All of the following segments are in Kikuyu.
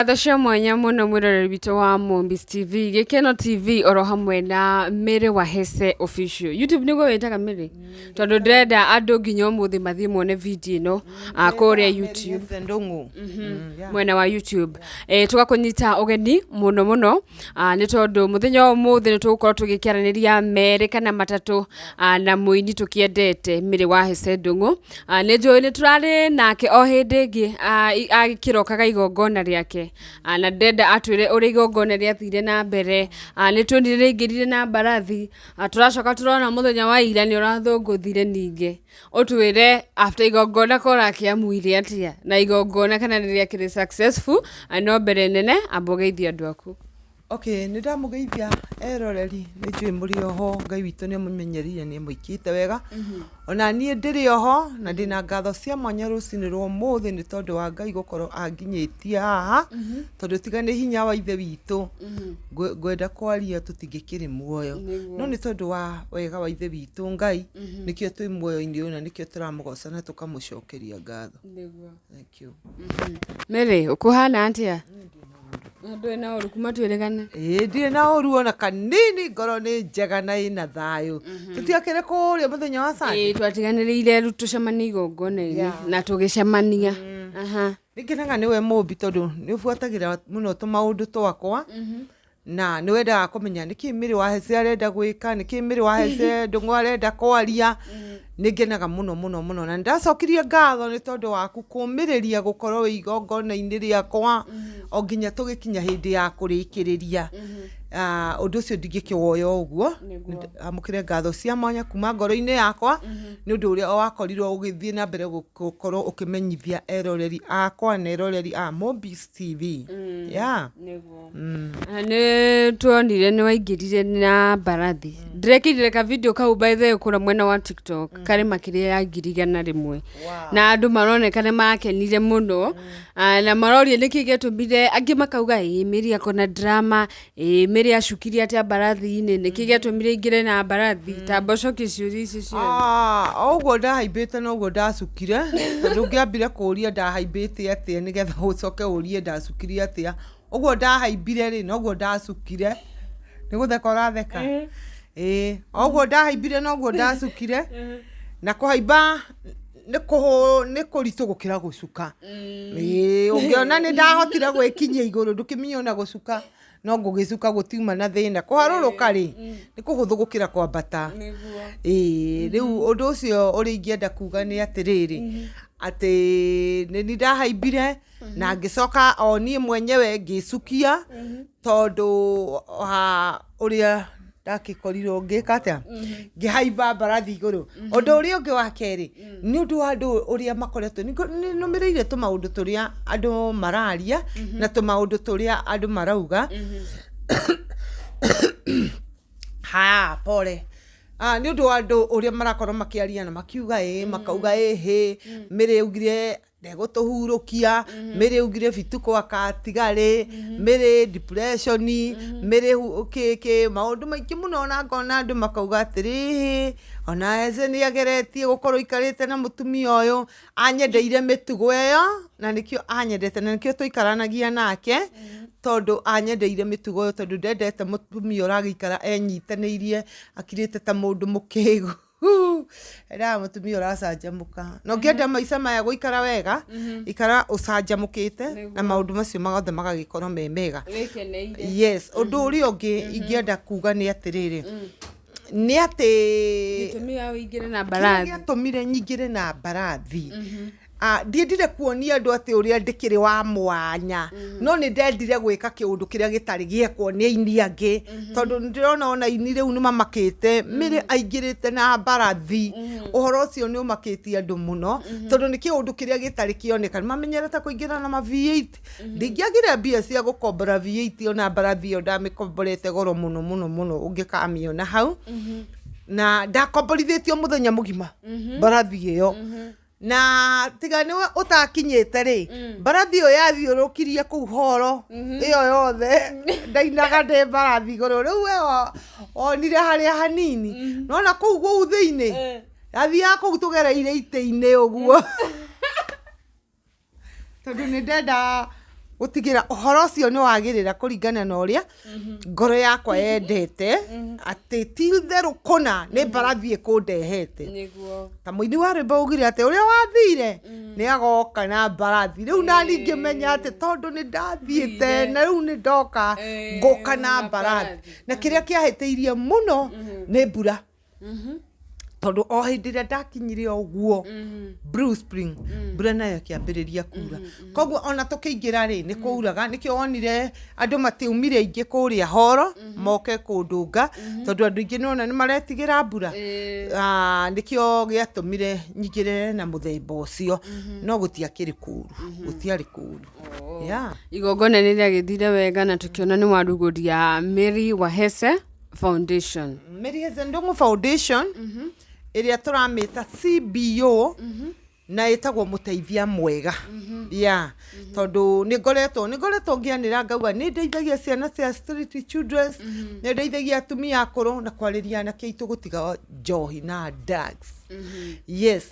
Ngatho cia mwanya mũno mwĩroreri witũ wa Mombis TV, Gĩkeno TV oro hamwe na Mary Wahece Official. YouTube nĩguo wĩtaga Mary? Tondũ ndĩrenda andũ nginya ũmũthĩ mathiĩ mone video ĩno kũrĩa YouTube. Ndũng'ũ. Yeah. Mwena wa YouTube. Tũgakũnyita ũgeni mũno mũno nĩ tondũ mũthenya wa ũmũthĩ nĩ tũgũkorwo tũgĩkĩaranĩria merĩ kana matatũ na mũini tũkĩendete Mary Wahece Ndũng'ũ. Nĩ njũĩ nĩ tũrarĩ nake o hĩndĩ ĩngĩ agĩkĩrokaga igongona rĩake. Na ndĩrenda atwĩre ũrĩa igongona rĩathire na mbere. Nĩ tuonire rĩaingĩrire na mbarathi. Tũracoka tũrona mũthenya wa ira nĩ ũrathũngũthire ningĩ. Ũtwĩre after igongona ko ũrakĩamuire atĩa na igongona kana nĩ rĩakĩrĩ successful. No mbere nene amba ũgeithie andũ aku. Okay, nĩ ndamũgeithia eroreri, nĩ njũĩ mũrĩ oho, Ngai witũ nĩ amũmenyereire, nĩ amũikĩte wega. Ona niĩ ndĩrĩ oho na ndĩna ngatho cia mwanya rũcinĩ rwa ũmũthĩ nĩ tondũ wa Ngai gũkorwo anginyĩtie haha, tondũ tiga nĩ hinya wa ithe witũ, ngwenda kwaria tũtingĩkĩrĩ muoyo. No nĩ tondũ wa wega wa ithe witũ Ngai, nĩkĩo twĩ muoyo-inĩ ũyũ na nĩkĩo tũramũgoca na tũkamũcokeria ngatho. Thank you. Mary, ũkũhana atĩa? Ndũrĩ na ũru kuma twĩrĩgane. Ĩĩ ndirĩ na ũru ona kanini, ngoro nĩ njega na ĩna thayũ. Tũtiakĩrĩ kũrĩa mũthenya wa Sunday? Ĩĩ twatiganĩrĩire rĩu tũcemanie igongona-inĩ na tũgĩcemania. Nĩngenaga nĩwe Mũmbi tondũ nĩ ũbuatagĩra mũno tũmaũndũ twakwa na nĩ wendaga kũmenya nĩkĩ Mary Wahece arenda gwĩka, nĩkĩ Mary Wahece Ndũng'ũ arenda kwaria. Nĩ ngenaga mũno mũno mũno na nĩndacokirie ngatho nĩ tondũ waku kũmĩrĩria gũkorwo wĩ igongona-inĩ rĩakwa o nginya tũgĩkinya hĩndĩ ya kũrĩkĩrĩria. Ũndũ ũcio ndingĩkĩwoya ũguo. Amũkĩre ngatho cia mwanya kuma ngoro-inĩ yakwa nĩ ũndũ ũrĩa wakorirwo ũgĩthiĩ na mbere gũkorwo ũkĩmenyithia eroreri akwa na eroreri a Mombis TV. Yeah. Nĩ tuonire nĩ waingĩrire na mbarathi. Ndĩrekĩrire ka video kau by the way kũrĩa mwena wa TikTok karĩ makĩria ya 100,000. Na andũ maroneka nĩ makenire mũno. Na maroria nĩkĩ gĩatũmire angĩ makauga ĩĩ Mary akona drama, ĩĩ Mary acukire atĩa mbarathi-inĩ, nĩkĩ gĩatũmire aingĩre na mbarathi, ta mbocoki ciũria icio ciothe. O ũguo ndahaimbĩte noguo ndacukire, tondũ ũngĩambire kũũria ndahaimbĩte atĩa nĩgetha ũcoke ũrie ndacukire atĩa. Ũguo ndahaimbire rĩ, noguo ndacukire. Nĩ gũtheka ũratheka? Ĩĩ, o ũguo ndahaimbire noguo ndacukire. Na kũhaimba nĩ kũritũ gũkĩra gũcuka. Ĩĩ, ũngĩona nĩ ndahotire gwĩkinyia igũrũ ndũkĩmenye ona gũcuka no ngũgĩcuka gũtiuma na thĩna. Kũharũrũka rĩ, nĩ kũhũthũ gũkĩra kwambata. Ĩĩ, rĩu ũndũ ũcio ũrĩa ingĩenda kuga nĩ atĩrĩrĩ, atĩ nĩ niĩ ndahaimbire na ngĩcoka o niĩ mwenyewe ngĩcukia tondũ wa ũrĩa ndakĩkorirwo ngĩka atĩa, ngĩhaimba mbarathi igũrũ. Ũndũ ũrĩa ũngĩ wa kerĩ, nĩ ũndũ wa andũ ũrĩa makoretwo, nĩ nũmĩrĩire tũmaũndũ tũrĩa andũ mararia na tũmaũndũ tũrĩa andũ marauga. Ha, pole. Nĩ ũndũ wa andũ ũrĩa marakorwo makĩaria na makiuga ĩĩ, makauga ĩhĩ, Mary augire ndegũtũhurũkia, Mary augire Bituko akatiga rĩ, Mary depression, Mary kĩ maũndũ maingĩ mũno na ngona andũ makauga atĩrĩrĩ, ona Eze nĩ ageretie gũkorwo aikarĩte na mũtumia ũyũ, anyendeire mĩtugo ĩyo na nĩkĩo anyendete na nĩkĩo tũikaranagia nake, tondũ anyendeire mĩtugo ĩyo tondũ ndendete mũtumia ũragĩikara enyitanĩirie akirĩte ta mũndũ mũkĩgu. Endaga mũtumia ũracanjamũka. Na ũngĩenda maica maya gũikara wega, ikara ũcanjamũkĩte na maũndũ macio mothe magagĩkorwo me mega. Yes, ũndũ ũrĩa ũngĩ ingĩenda kuga nĩ atĩrĩrĩ, nĩ atĩ Gĩtũmi ya ũingĩre na mbarathi. Kĩrĩa gĩatũmire nyingĩre na mbarathi. Ndiendire kuonia andũ atĩ ũrĩa ndĩkĩrĩ wa mwanya, no nĩ ndendire gwĩka kĩũndũ kĩrĩa gĩtarĩ gĩekwo nĩ aini angĩ, tondũ nĩ ndĩrona ona aini rĩu nĩ mamakĩte, Mary aingĩrĩte na mbarathi, ũhoro ũcio nĩ ũmakĩtie andũ mũno, tondũ nĩ kĩũndũ kĩrĩa gĩtarĩ kĩoneka, nĩ mamenyerete kũingĩra na ma V8, ndingĩagire mbia cia gũkombora V8 ona mbarathi ĩyo ndamĩkomborete goro mũno mũno mũno ũngĩkamĩona hau, na ndakomborithĩtio mũthenya mũgima mbarathi ĩyo. Na tiga nĩwe ũtakinyĩte rĩ, mbarathi ĩyo yathiũrũkirie kũu horo ĩyo yothe, ndainaga ndĩ mbarathi igũrũ. Rĩu we wonire harĩa hanini, nona kũu kũu thĩinĩ, yathiaga kũu tũgereire itĩ-inĩ ũguo. Tondũ nĩ ndendaga Gũtigĩra ũhoro ũcio nĩ wagĩrĩra kũringana na ũrĩa ngoro yakwa yendete, atĩ ti itherũ kũna nĩ mbarathi ĩkũndehete. Nĩguo. Ta mũini wa rwĩmbo augire atĩ ũrĩa wathire nĩ agoka na mbarathi. Rĩu nani ngĩmenya atĩ tondũ nĩ ndathiĩte na rĩu nĩ ndoka, ngũka na na mbarathi. mbarathi. Na kĩrĩa kĩahĩtĩirie mũno nĩ mbura, tondũ o hĩndĩ ĩrĩa ndakinyire ũguo Blue Spring, mbura nayo ĩkĩambĩrĩria kura. Koguo ona tũkĩingĩra rĩ, nĩ kũuraga. Nĩkĩo wonire andũ matiaumire aingĩ kũrĩa horo moke kũndũnga, tondũ andũ aingĩ nĩwona nĩ maretigĩra mbura. Ah, nĩkĩo gĩatũmire nyingĩrĩre na mũthemba ũcio, no gũtiakĩrĩ kũru, gũtiarĩ kũru. Yeah. Igongona nĩ rĩagĩthire wega na tũkĩona nĩ warugũria Mary Wahese Foundation. Mary Heze Ndung'u Foundation, ĩrĩa tũramĩta CBO, na ĩtagwo mũteithia mwega, yeah, tondũ nĩ ngoretwo ngĩanĩra ngauga nĩ ndeithagia ciana cia street children, nĩ ndeithagia atumia akũrũ na kwarĩria anake aitũ gũtiga njohi na drugs. Yes.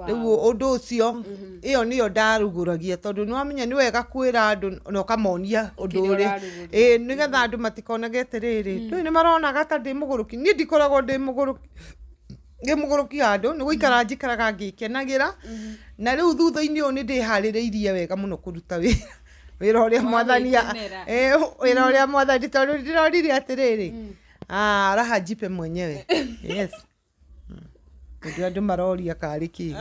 Rĩu ũndũ ũcio, ĩyo nĩyo ndarugũragia, tondũ nĩ wamenya nĩ wega kwĩra andũ na ũkamonia ũndũ Kĩrĩa ũrĩa ũrarugũria. Ĩĩ, nĩgetha andũ matikonage atĩrĩrĩ, ndũĩ nĩ maronaga ta ndĩ mũgũrũki. Niĩ ndikoragwo ndĩ mũgũrũki handũ, nĩ gũikara njikaraga ngĩkenagĩra. Na rĩu thutha-inĩ ũyũ nĩ ndĩharĩrĩirie wega mũno kũruta wĩra ũrĩa Wa mwathani gwĩkenera. Ĩĩ, wĩra ũrĩa mwathani, tondũ ndĩrorire atĩrĩrĩ, ah, raha jipe mwenyewe. Yes, tondũ andũ maroria karĩ kĩ.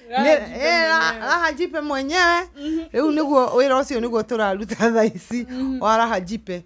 Raha jipe mwenyewe. Raha jipe mwenyewe. Rĩu nĩguo wĩra ũcio nĩguo tũraruta thaa ici wa raha jipe.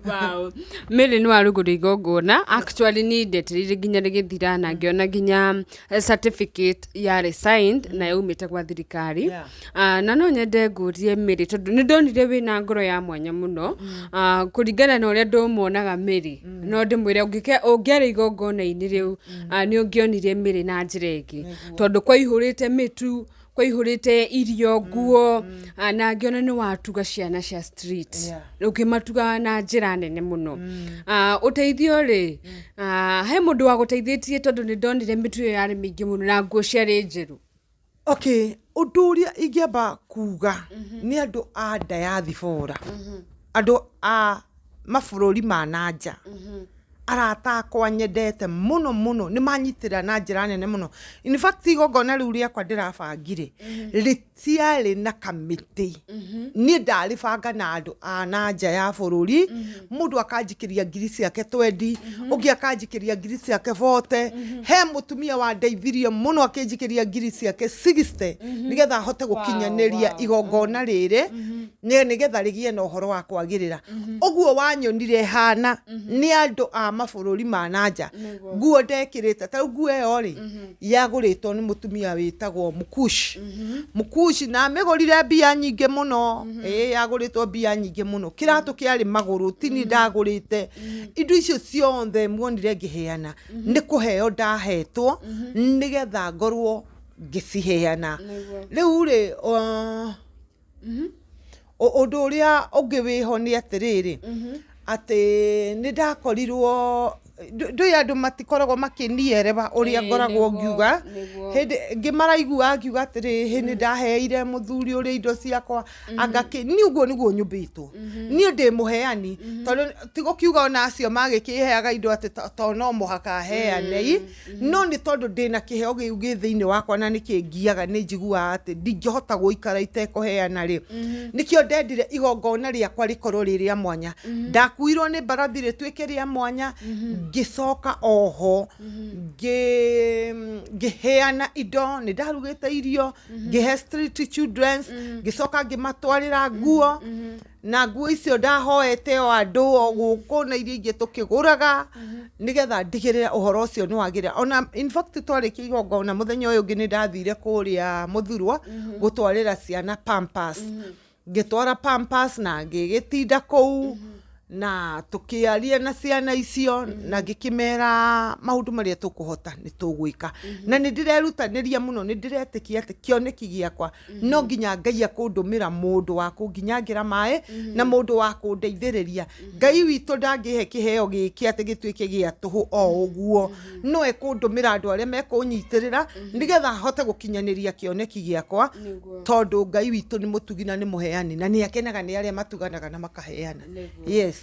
Wow. Mary, nĩ warugũria igongona. Actually ni ndetereire nginya rĩgĩthira na ngĩona nginya certificate yarĩ signed na yaumĩte gwa thirikari. Ah, na no nyende ngũrie Mary, tondũ nĩ ndonire wĩna ngoro ya mwanya mũno. Ah, kũringana na ũrĩa ndũmuonaga Mary, no ndĩmwĩre ũngĩarĩ igongona-inĩ rĩu, ah, nĩ ũngĩonire Mary na njĩra ĩngĩ, tondũ kwaihũrĩte mĩtu, kwaihũrĩte irio, nguo, ah, na ngĩona nĩ watuga ciana cia street, ũkĩmatuga na njĩra nene mũno. Ah, ũteithio rĩ, ah, he mũndũ wa gũteithĩtie? Tondũ nĩ ndonire mĩtu ĩyo yarĩ mĩingĩ mũno na nguo ciarĩ njerũ. Okay, ũndũ ũrĩa ingĩamba kuga nĩ andũ a nda ya thibora, andũ a mabũrũri ma na nja, arata akwa nyendete mũno mũno, nĩ manyitĩrĩra na njĩra nene mũno. In fact, igongona rĩu rĩakwa ndĩrabangire rĩtiarĩ na kamĩtĩ, niĩ ndarĩbanga na andũ a na nja ya bũrũri. Mũndũ akanjikĩria ngiri ciake 20, ũngĩ akanjikĩria ngiri ciake 40. He mũtumia wandeithirie mũno akĩnjikĩria ngiri ciake 60 nĩgetha ahote gũkinyanĩria igongona rĩrĩ, nĩgetha rĩgĩe na ũhoro wa kwagĩrĩra. Ũguo wanyonire hana nĩ andũ a mabũrũri ma na nja. Nguo ndekĩrĩte, ta rĩu nguo ĩyo rĩ, yagũrĩtwo nĩ mũtumia wĩtagwo Mukushi. Mukushi na amĩgũrire mbia nyingĩ mũno. Ĩĩ, yagũrĩtwo mbia nyingĩ mũno. Kĩratũ kĩarĩ magũrũ tini ndagũrĩte. Indo icio ciothe muonire ngĩheana nĩ kũheo ndahetwo nĩgetha ngorwo ngĩciheana. Rĩu rĩ, ũndũ ũrĩa ũngĩ wĩho nĩ atĩrĩrĩ, atĩ nĩ ndakorirwo ndũĩ andũ matikoragwo makĩnierewa ũrĩa ngoragwo ngiuga. Hĩndĩ ĩngĩ maraigua ngiuga atĩrĩ, hĩ, nĩ ndaheire mũthuri ũrĩa indo ciakwa anga kĩ. Niĩ ũguo nĩguo nyũmbĩtwo, niĩ ndĩ mũheani, tondũ ti gũkiuga ona acio magĩkĩheaga indo atĩ to no mũhaka heanei, no nĩ tondũ ndĩna kĩheo kĩu gĩ thĩinĩ wakwa na nĩkĩ ngiaga nĩ njiguaga atĩ ndingĩhota gũikara itekũheana rĩ. Nĩkĩo ndendire igongona rĩakwa rĩkorwo rĩ rĩa mwanya. Ndakuirwo nĩ mbarathi rĩtuĩke rĩa mwanya, ngĩcoka oho ngĩheana indo. Nĩ ndarugĩte irio, ngĩhe street children, ngĩcoka ngĩmatwarĩra nguo, na nguo icio ndahoete o andũ o gũkũ na iria ingĩ tũkĩgũraga nĩgetha ndigĩrĩre ũhoro ũcio nĩ wagĩrĩra. Ona in fact, twarĩkia igongona mũthenya ũyũ ũngĩ nĩ ndathire kũrĩa Mũthurwa gũtwarĩra ciana pampers. Ngĩtwara pampers na ngĩgĩtinda kũu. Na tũkĩaria na ciana icio na ngĩkĩmera maũndũ marĩa tũkũhota nĩ tũgwĩka. Na nĩ ndĩrerutanĩria mũno, nĩ ndĩretĩkia atĩ kĩoneki gĩakwa no nginya Ngai akũndũmĩra mũndũ wa kũnginyangĩra maĩ na mũndũ wa kũndeithĩrĩria. Ngai witũ ndangĩhe kĩheo gĩkĩ atĩ gĩtuĩke gĩa tũhũ o ũguo, no ekũndũmĩra andũ arĩa mekũnyitĩrĩra nĩgetha hote gũkinyanĩria kĩoneki gĩakwa, tondũ Ngai witũ nĩ mũtugi na nĩ mũheani na nĩ akenaga nĩ arĩa matuganaga na makaheana. Yes.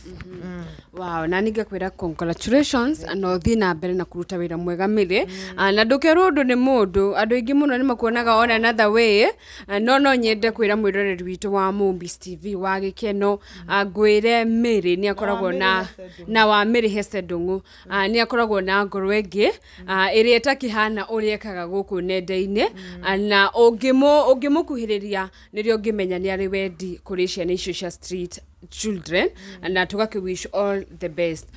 Wow, na ningakwĩra congratulations na ũthiĩ na mbere na kũruta wĩra mwega Mary. Na ndũkerwo ũndũ nĩ mũndũ, andũ aingĩ mũno nĩ makuonaga on another way. No nyende kwĩra mwĩroreri witũ wa Mombis TV wa gĩkeno, ngwĩre Mary nĩ akoragwo na wa Mary Hesse Ndung'u, nĩ akoragwo na ngoro ĩngĩ ĩrĩa ĩtakĩhana ũrĩa ekaga gũkũ nenda-inĩ, na ũngĩmũkuhĩrĩria nĩrĩo ũngĩmenya nĩ arĩ wendi kũrĩ ciana icio cia street children, na tũgakĩ wish all the best.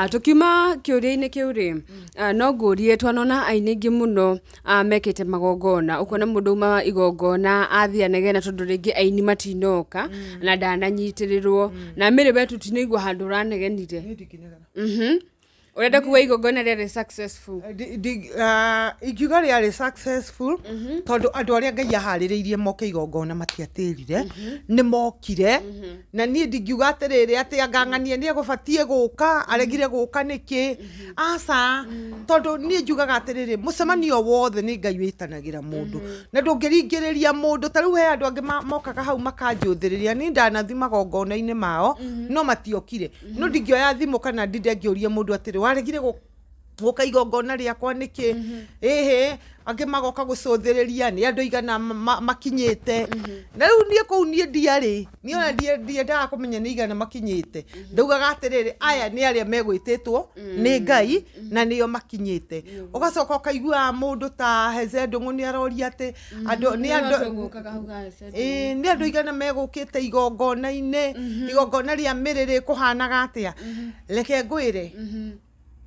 Tukiuma kĩũria-inĩ kĩu rĩ, no ngũrie, twanona aini aingĩ mũno mekĩte magongona, ũkona mũndũ uma igongona athiĩ anegena tondũ rĩngĩ aini matinoka na ndananyitĩrĩrwo, na Mary we tũtinaigua handũ ũranegenire. Ũrenda kuga igongona rĩarĩ successful? Ingiuga rĩarĩ successful tondũ andũ arĩa Ngai aharĩrĩirie moke igongona matiatĩrire, nĩ mokire. Na niĩ ndingiuga atĩrĩrĩ atĩ angang'ania nĩ egũbatiĩ gũka, aregire gũka nĩkĩ, aca, tondũ niĩ njugaga atĩrĩrĩ, mũcemanio wothe nĩ Ngai wĩtanagĩra mũndũ na ndũngĩringĩrĩria mũndũ. Ta rĩu he andũ angĩ mokaga hau makanjũthĩrĩria, niĩ ndanathi magongona-inĩ mao no matiokire, no ndingĩoya thimũ kana ndinde ngĩũrie mũndũ atĩrĩ, waregire gũka igongona rĩakwa nĩkĩ? Ĩhĩ, angĩ magoka gũcũthĩrĩria nĩ andũ igana makinyĩte, na rĩu niĩ kũu niĩ ndiarĩ, niĩ ona ndiendaga kũmenya nĩ igana makinyĩte. Ndaugaga atĩrĩrĩ, aya nĩ arĩa megwĩtĩtwo nĩ Ngai na nĩo makinyĩte. Ũgacoka ũkaigua mũndũ ta Heze Ndung'u nĩ aroria atĩ andũ nĩ andũ nĩ andũ igana megũkĩte igongona-inĩ, igongona rĩa Mary rĩkũhanaga atĩa? Reke ngwĩre,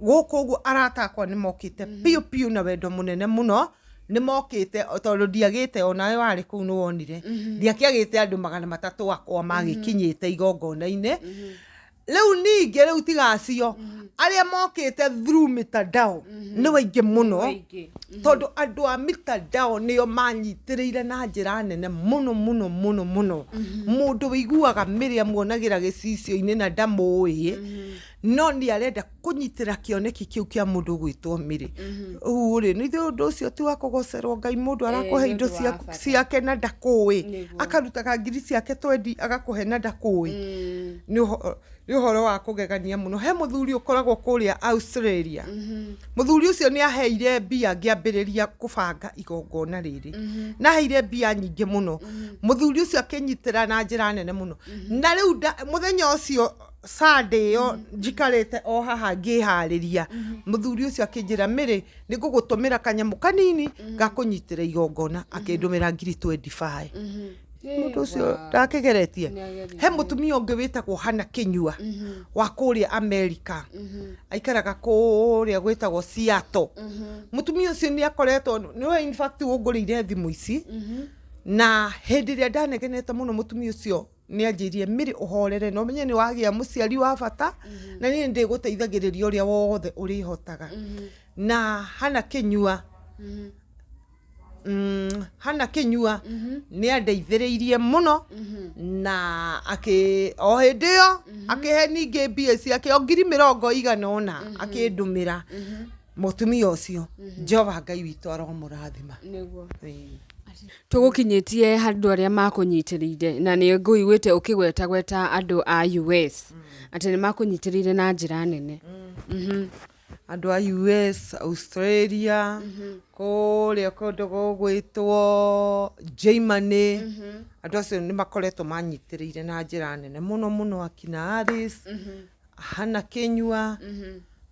gũkũ ũguo arata akwa nĩ mokĩte biũ biũ na wendo mũnene mũno, nĩ mokĩte tondũ ndiagĩte, onawe warĩ kũu nĩ wonire ndiakĩagĩte andũ 300 akwa magĩkinyĩte igongona-inĩ. Rĩu ningĩ rĩu tiga acio arĩa mokĩte through mitandao nĩ waingĩ mũno, tondũ andũ a mitandao nĩo manyitĩrĩire na njĩra nene mũno mũno mũno mũno. Mũndũ wĩiguaga Mary amuonagĩra gĩcicio-inĩ na ndamũĩ, no nĩ arenda kũnyitĩra kĩoneki kĩu kĩa mũndũ ũgwĩtwo Mary. Rĩu rĩ, nĩ ithuĩ ũndũ ũcio ti wa kũgocerwo Ngai, mũndũ arakũhe indo ciake na ndakũĩ, akarutaga ngiri ciake 20 agakũhe na ndakũĩ. Nĩ ũhoro wa kũgegania mũno. He mũthuri ũkoragwo kũrĩa Australia, mũthuri ũcio nĩ aheire mbia ngĩambĩrĩria kũbanga igongona rĩrĩ, na aheire mbia nyingĩ mũno. Mũthuri ũcio akĩnyitĩra na njĩra nene mũno, na rĩu mũthenya ũcio Sunday ĩyo njikarĩte o haha ngĩharĩria, mũthuri ũcio akĩnjĩra, Mary, nĩ ngũgũtũmĩra kanyamũ kanini ga kũnyitĩra igongona, akĩndũmĩra ngiri 25. Mũndũ ũcio ndakĩgeretie. He mũtumia ũngĩ wĩtagwo Hannah Kinyua wa kũrĩa America, aikaraga kũrĩa gwĩtagwo Seattle. Mũtumia ũcio nĩ akoretwo nĩwe in fact ũngũrĩire thimũ ici, na hĩndĩ ĩrĩa ndanegenete mũno mũtumia ũcio nĩ anjĩrire, Mary, ũhorere na ũmenye nĩ wagĩa mũciari wa bata, na niĩ ndĩgũteithagĩrĩria ũrĩa wothe ũrĩhotaga. Na Hannah Kinyua, Hannah Kinyua nĩ andeithĩrĩirie mũno, na akĩ o hĩndĩ ĩyo akĩhe ningĩ mbia ciake o ngiri mĩrongo igana ũna akĩndũmĩra. Mũtumia ũcio Jehova Ngai witũ aromũrathima. Tũgũkinyĩtie handũ arĩa makũnyitĩrĩire, na nĩ ngũiguĩte ũkĩgweta gweta andũ a US atĩ nĩ makũnyitĩrĩire na njĩra nene. Andũ a US, Australia, kũrĩa kũndũ gũgwĩtwo Germany, andũ acio nĩ makoretwo manyitĩrĩire na njĩra nene mũno mũno, akina Alice, Hannah Kinyua,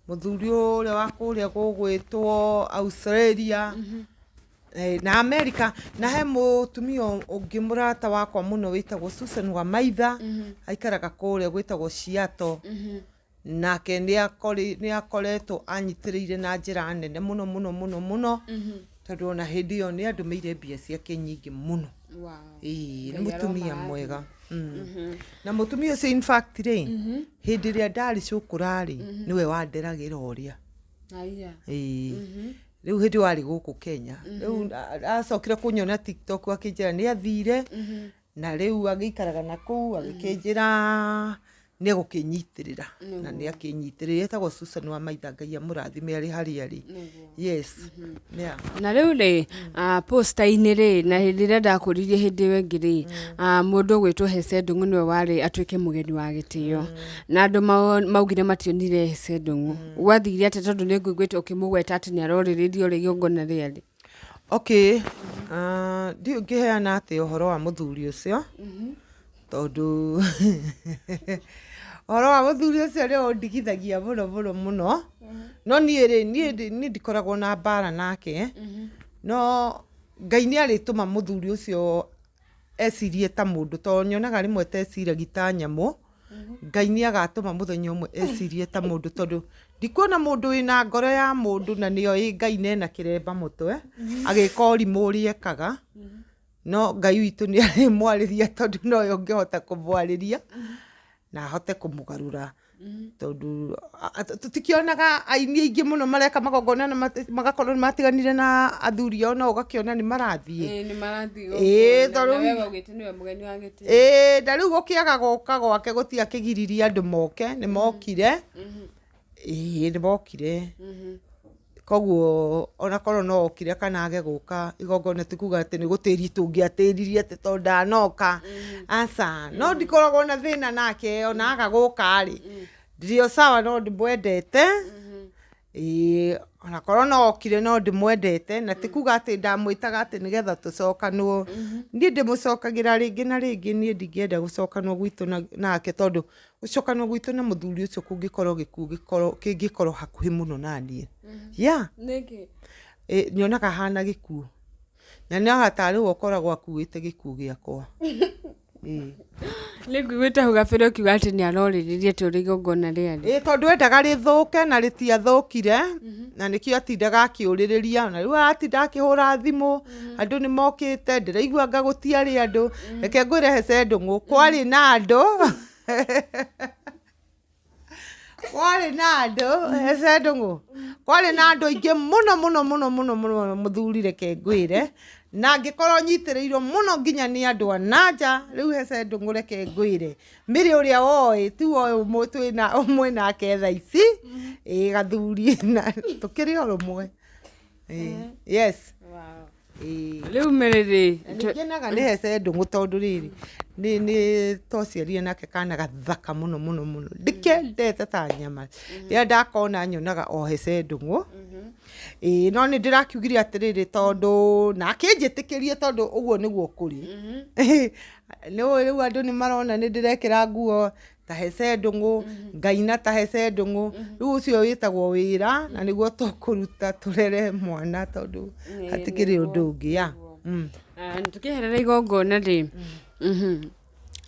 mũthuri ũrĩa wa kũrĩa gũgwĩtwo Australia na America. Na he mũtumia ũngĩ mũrata wakwa mũno wĩtagwo Susan Wamaitha, aikaraga kũrĩa gwĩtagwo Seattle, nake nĩ akoretwo anyitĩrĩire na njĩra nene mũno mũno mũno mũno, tondũ ona hĩndĩ ĩyo nĩ andũmĩire mbia ciake nyingĩ mũno. Ĩĩ, nĩ Ngai mũtumia aromarathima. mwega. Na mũtumia ũcio in fact rĩ, hĩndĩ ĩrĩa ndarĩ cũkũra rĩ, nĩwe wanderagĩra ũrĩa. Aya. Ĩĩ. Rĩu hĩndĩ ĩyo arĩ gũkũ Kenya. Rĩu acokire kũnyona TikTok akĩnjĩra nĩ athire na rĩu agĩikaraga na kũu, agĩkĩnjĩra nĩ egũkĩnyitĩrĩra na nĩ akĩnyitĩrĩra. Etagwo Susan wa Maitha, Ngai amũrathime arĩ harĩa arĩ. Yes. Yeah. Na rĩu rĩ, posta-inĩ rĩ, na hĩndĩ ĩrĩa ndakũririe hĩndĩ ĩyo ĩngĩ rĩ, mũndũ ũgwĩtwo Hece Ndung'u nĩwe warĩ atuĩke mũgeni wa gĩtĩo, na andũ maugire mationire Hece Ndung'u. Gwathire atĩa tondũ nĩ ngũiguĩte ũkĩmũgweta atĩ nĩ arorĩrĩrio rĩ igongona rĩarĩ? Okay, ndiũĩ ngĩheana atĩa ũhoro wa mũthuri ũcio, tondũ ũhoro wa mũthuri ũcio nĩ ũndigithagia mũno mũno mũno. No niĩ rĩ, niĩ ndikoragwo na mbara nake, no Ngai nĩ arĩtũma mũthuri ũcio ecirie ta mũndũ, tondũ nyonaga rĩmwe ta eciragia ta nyamũ. Ngai nĩ agatũma mũthenya ũmwe ecirie ta mũndũ, tondũ ndikuona mũndũ wĩna ngoro ya mũndũ na nĩoĩ Ngai na ena kĩremba mũtwe agĩka ũrimũ ũrĩa ekaga. No Ngai witũ nĩ arĩmwarĩria, tondũ nowe ũngĩhota kũmwarĩria na ahote kũmũgarũra, tondũ tũtikĩonaga aini aingĩ mũno mareka magongona na magakorwo nĩ matiganire na athuri ao, no ũgakĩona nĩ marathiĩ. Ĩĩ, nĩ marathiĩ. Ĩĩ, na tondũ we waugĩte nĩwe mũgeni wa gĩtĩo. Ĩĩ, na rĩu gũkĩaga gũka gwake gũtiakĩgiririe andũ moke, nĩ mokire. Ĩĩ, nĩ mokire. Koguo onakorwo no okire kana age gũka igongona, ti kuga atĩ nĩ gũtĩri tũngĩatĩririe atĩ tondũ ndanoka, aca. No ndikoragwo na thĩna nake, ona aga gũka rĩ, ndirĩ o sawa, no ndĩmwendete. Ĩĩ, onakorwo no okire, no ndĩmwendete, na ti kuga atĩ ndamwĩtaga atĩ nĩgetha tũcokanwo. Niĩ ndĩmũcokagĩra rĩngĩ na rĩngĩ. Niĩ ndingĩenda gũcokanwo gwitũ nake, tondũ gũcokanwo gwitũ na mũthuri ũcio kũngĩkorwo gĩkuũ gĩkorwo kĩngĩkorwo hakuhĩ mũno na niĩ, yeah. Nĩkĩ? Ĩ, nyonaga hana gĩkuũ na nyonaga tarĩ we ũkoragwo akuĩte gĩkuũ gĩakwa. Ĩĩ. Nĩ ngũiguĩte hau gabere ũkiuga atĩ nĩ arorĩrĩrie atĩ ũrĩa igongona rĩarĩ. Ĩĩ, tondũ endaga rĩthũke na rĩtiathũkire, na nĩkĩo atindaga akĩũrĩrĩria, na rĩu aratinda akĩhũra thimũ, andũ nĩ mokĩte, ndĩraigua anga gũtiarĩ andũ. Reke ngwĩre, Hece Ndũng'ũ, kwarĩ na andũ, kwarĩ na andũ. Hece Ndũng'ũ, kwarĩ na andũ aingĩ mũno mũno mũno mũno mũno. Mũthuri, reke ngwĩre, na ngĩkorwo nyitĩrĩirwo mũno nginya nĩ andũ a nanja. Rĩu Hece Ndũng'ũ, reke ngwĩre, mĩrĩ ũrĩa woĩ ti woĩ ũmwe twĩna ũmwe nake thaa ici. Ĩĩ, gathuri na tũkĩrĩ o rũmwe. Ĩĩ, yes. Ĩĩ. Rĩu Mary rĩ, Nĩ ngenaga nĩ Hece Ndũng'ũ, tondũ rĩrĩ nĩ twaciarire nake kana gathaka mũno mũno mũno, ndĩkendete ta nyama. Rĩrĩa ndakona nyonaga o Hece Ndũng'ũ. Ĩĩ, no nĩ ndĩrakiugire atĩrĩrĩ, tondũ na akĩnjĩtĩkĩrie, tondũ ũguo nĩguo kũrĩ. Nĩ ũĩ rĩu andũ nĩ marona nĩ ndĩrekĩra nguo ta Hece Ndũng'ũ, ngaina ta Hece Ndũng'ũ. Rĩu ũcio wĩtagwo wĩra, na nĩguo tũkũruta tũrere mwana, tondũ hatikĩrĩ ũndũ ũngĩ ya. Tũkĩeherera igongona rĩ,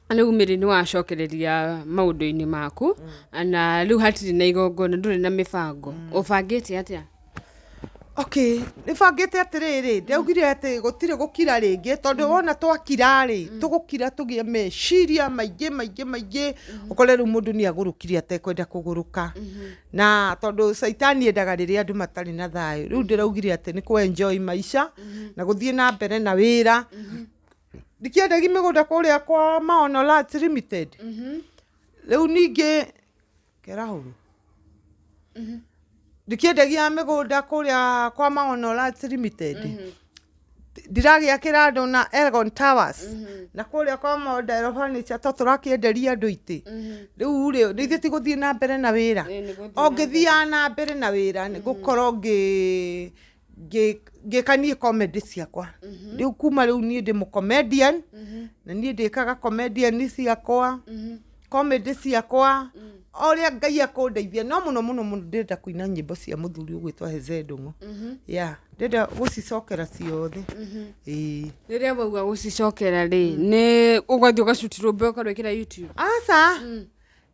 rĩu Mary nĩ wacokereria maũndũ-inĩ maku, na rĩu hatirĩ na igongona, ndũrĩ na mĩbango, ũbangĩte atĩa? Okay, nĩ bangĩte atĩrĩrĩ, ndaugire atĩ gũtirĩ gũkira rĩngĩ, tondũ wona twakira rĩ, tũgũkira tũgĩe meciria maingĩ maingĩ maingĩ, ũkore rĩu mũndũ nĩ agũrũkire atekwenda kũgũrũka, na tondũ caitani endaga rĩrĩa andũ matarĩ na thayũ. Rĩu ndĩraugire atĩ nĩ kũ enjoy maica na gũthiĩ na mbere na wĩra. Ndikĩendagia mĩgũnda kũrĩa kwa Maono Lands Limited. Rĩu ningĩ kerahũrũ ndikĩendagia mĩgũnda kũrĩa kwa Maono Lands Limited, ndiragĩakĩra andũ na Elgon Towers, na kũrĩa kwa Model Furniture to tũrakĩenderia andũ itĩ. Rĩu rĩ, nĩ ithuĩ ti gũthiĩ na mbere na wĩra. Ĩĩ, nĩ gũthiĩ O ngĩthiaga na mbere na wĩra, nĩ gũkorwo ngĩka niĩ comedy ciakwa. Rĩu kuma rĩu niĩ ndĩ mũcomedian, na niĩ ndĩkaga comedian ciakwa, comedy ciakwa o ũrĩa Ngai akũndeithia. No mũno mũno mũno ndĩrenda kũina nyĩmbo cia mũthuri ũgwĩtwo Heze Ndũng'ũ. Yeah, ndĩrenda gũcicokera ciothe. Ĩĩ. Rĩrĩa wauga gũcicokera rĩ, nĩ ũgathiĩ ũgacuti rũmbe ũkarwĩkĩra YouTube? Aca.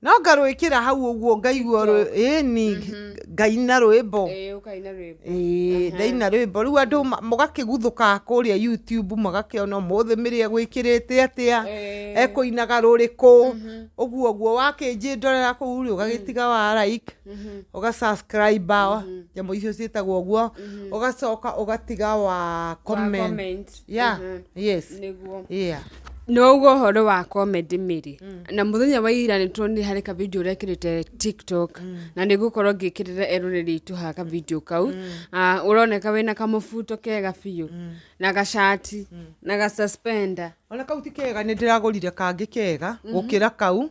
No ngarwĩkĩra hau ũguo ngaigua ĩni ngaina rwĩmbo. Ĩĩ, ũkaina rwĩmbo. Ĩĩ, ndaina rwĩmbo rĩu andũ mũgakĩguthũka kũrĩa YouTube magakĩona ũmũthĩ Mĩrĩ egwĩkĩrĩte atĩa, ekũinaga rũrĩkũ, ũguo ũguo. Wakĩnjĩndorera kũu rĩ, ũgagĩtiga wa like, ũga subscribe, nyamũ icio ciĩtagwo ũguo, ũgacoka ũgatiga wa comment. Comment. Yeah, yes. Nĩguo. Yeah. Nĩ wauga ũhoro wa comedy Mĩrĩ, na mũthenya wa ira nĩ tuonire harĩ ka video ũrekĩrĩte TikTok, na nĩ ngũkorwo ngĩkĩrĩra eroreri aitũ haha ka video kau. Ah, ũroneka wĩna kamũbuto kega biũ na gacati na gasuspender. Ona kau ti kega, nĩ ndĩragũrire kangĩ kega gũkĩra kau,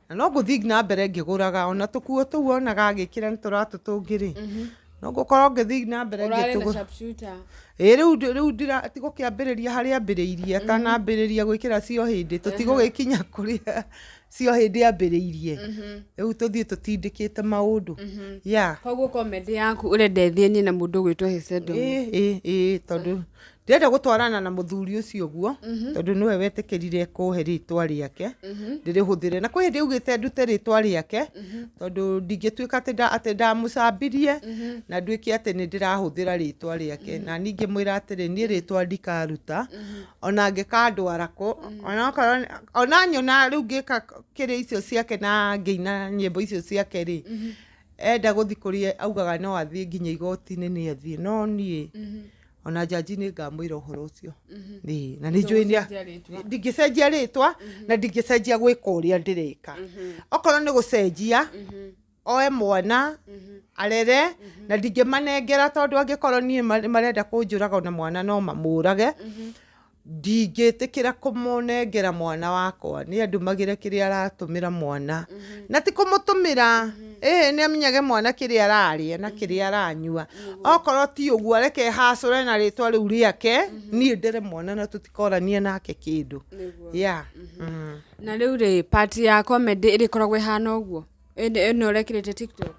na no ngũthiĩ na mbere ngĩgũraga. Ona tũkuo tũu wonaga agĩkĩra nĩ tũratũ tũngĩ rĩ, no ngũkorwo ngĩthiĩ na mbere Ũrarĩ na ngĩtũgũra. sharpshooter. Ĩ, rĩu tigũkĩambĩrĩria harĩa ambĩrĩirie, atanambĩrĩria gwĩkĩra cio hĩndĩ, tũtigũgĩkinya kũrĩa cio hĩndĩ ambĩrĩirie. Rĩu tũthiĩ tũtindĩkĩte maũndũ, yeah. Koguo comedy yaku ũrenda ĩthianie na mũndũ ũgwĩtwo Hece Ndung'u? Ĩ, tondũ ndĩrenda gũtwarana na mũthuri ũcio ũguo, tondũ nĩwe wetĩkĩrire kũhe rĩtwa rĩake ndĩrĩhũthĩre, na kwĩ hĩndĩ augĩte ndute rĩtwa rĩake, tondũ ndingĩtuĩka atĩ ndamũcambirie na nduĩke atĩ nĩ ndĩrahũthĩra rĩtwa rĩake. Na ningĩ mwĩra atĩrĩ, niĩ rĩtwa ndikaruta ona angĩkandwara kũ, onakorwo ona nyona rĩu ngĩka kĩrĩa icio ciake na ngĩina nyĩmbo icio ciake rĩ, enda gũthiĩ kũrĩa augaga no athiĩ nginya igoti-inĩ nĩ athiĩ, no niĩ ona njanji nĩ ngamwĩra ũhoro ũcio. Ĩĩ, na nĩ njũĩ ndingĩcenjia rĩtwa na ndingĩcenjia gwĩka ũrĩa ndĩreka. Okorwo nĩ gũcenjia, oe mwana arere, na ndingĩmanengera, tondũ angĩkorwo niĩ marenda kũnjũraga, ona mwana no mamũrage. Ndingĩtĩkĩra kũmũnengera mwana wakwa, nĩ andũmagĩre kĩrĩa aratũmĩra mwana, na ti kũmũtũmĩra, ĩhĩ, nĩ amenyage mwana kĩrĩa ararĩa na kĩrĩa aranyua. Okorwo ti ũguo, areke hacũre na rĩtwa rĩu rĩake, niĩ ndere mwana na tũtikorania nake kĩndũ. Yeah. Na rĩu rĩ, part ya comedy ĩrĩkoragwo ĩhana ũguo ĩno ũrekĩrĩte TikTok?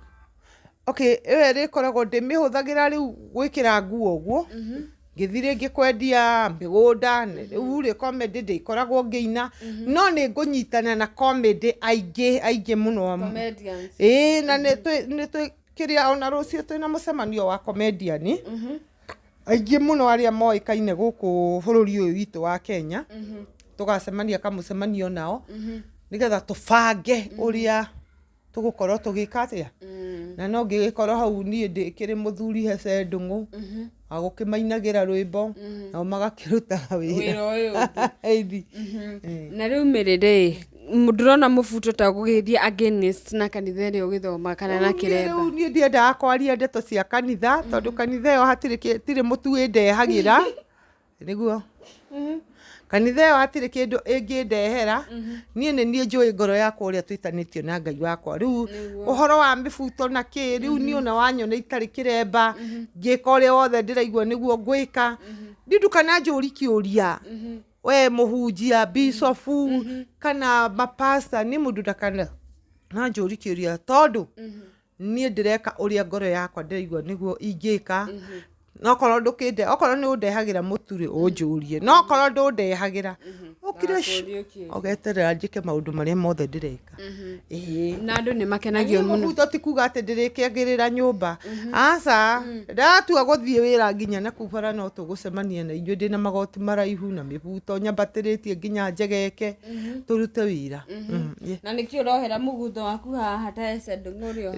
Okay, ĩyo ĩrĩkoragwo ndĩmĩhũthagĩra rĩu gwĩkĩra nguo ũguo, ngĩthiĩ rĩngĩ kwendia mĩgũnda. Rĩu rĩ, comedy ndĩkoragwo ngĩina, no nĩ ngũnyitana na comedy aingĩ aingĩ mũno. Comedians. Ĩĩ, na nĩ twĩ kĩrĩa, ona rũciũ twĩna mũcemanio wa comedian aingĩ mũno arĩa moĩkaine gũkũ bũrũri ũyũ witũ wa Kenya. Tũgacemania kamũcemanio nao nĩgetha tũbange ũrĩa tũgũkorwo tũgĩka atĩa, na no ngĩgĩkorwo hau niĩ ndĩkĩrĩ mũthuri Hece Ndung'u wa gũkĩmainagĩra rwĩmbo, nao magakĩrutaga wĩra. Wĩra ũyũ ũngĩ. Ĩni. Na rĩu Mĩrĩ rĩ, ndũrona mũbuto ta gũgĩthiĩ against na kanitha ĩrĩa ũgĩthoma kana na kĩremba? Rĩu niĩ ndiendaga kwaria ndeto cia kanitha, tondũ kanitha ĩyo hatirĩ tirĩ mũtu ĩndehagĩra. Nĩguo kanitha ĩyo hatirĩ kĩndũ ĩngĩndehera. Niĩ nĩ niĩ njũĩ ngoro yakwa ũrĩa twĩtanĩtio na Ngai wakwa. Rĩu ũhoro wa mĩbuto na kĩ, rĩu niĩ ona wanyona itarĩ kĩremba ngĩka ũrĩa wothe ndĩraigua nĩguo ngwĩka, ndindukana njũri kĩũria we mũhunjia, bicobu kana mapasta, nĩ mũndũ ndakana na njũri kĩũria, tondũ niĩ ndĩreka ũrĩa ngoro yakwa ndĩraigua nĩguo ingĩka. No okorwo ndũkĩnde, okorwo nĩ ũndehagĩra mũtu rĩ, ũnjũrie, no okorwo ndũndehagĩra, ũkire Ndagakũrie kĩũria. Ũgeterera njĩke maũndũ marĩa mothe ndĩreka. Ĩĩ. Na andũ nĩ makenagio mũno. Mũbuto ti kuga atĩ ndĩrĩkĩagĩrĩra nyũmba, aca. Ndatua gũthiĩ wĩra nginya na kuu bara, no tũgũcemania na inyuĩ ndĩna magoti maraihu na mĩbuto nyambatĩrĩtie nginya njegeke, tũrute wĩra. Yeah. Na nĩkĩ ũrohera mũgutho waku haha ta Hece Ndung'u ũrĩ oha?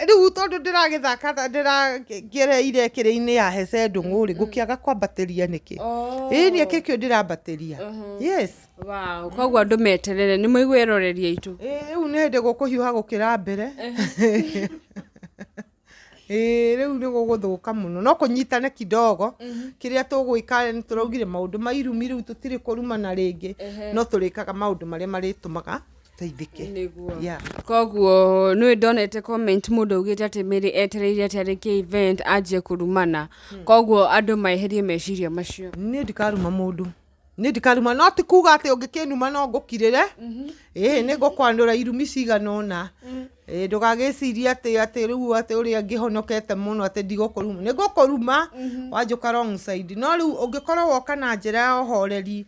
Rĩu tondũ ndĩragĩthaka, ndĩragereire kĩrĩa-inĩ ya Hece Ndung'u rĩ, ngũkĩaga kwambatĩria nĩkĩ? Oh. Ĩĩ, nĩ kĩkĩo ndĩrambatĩria, yes. Wow, koguo andũ meterere, nĩ mũigue eroreri aitũ. Ĩĩ, rĩu nĩ hĩndĩ gũkũhiũha gũkĩra mbere. Ĩĩ, rĩu nĩ gũgũthũka mũno, no kũnyitane kidogo. Kĩrĩa tũgwĩka, nĩ tũraugire maũndũ ma irumi rĩu tũtirĩ kũrumana rĩngĩ, no tũrĩkaga maũndũ marĩa marĩtũmaga tũteithĩke. Nĩguo. Yeah. Koguo nĩ ndonete comment mũndũ augĩte atĩ Mary etereire atĩ arĩkie event anjie kũrumana, koguo andũ maeherie meciria macio. Niĩ ndikaruma mũndũ, niĩ ndikaruma, no ti kuga atĩ ũngĩkĩnuma no ngũkirĩre. Ĩĩ, nĩ ngũkwanũra irumi cigana ũna. Ĩĩ, ndũgagĩcirie atĩ rĩu atĩ ũrĩa ngĩhonokete mũno atĩ ndigũkũruma. Nĩ ngũkũruma wanjũka wrong side, no rĩu ũngĩkorwo woka na njĩra ya ũhoreri.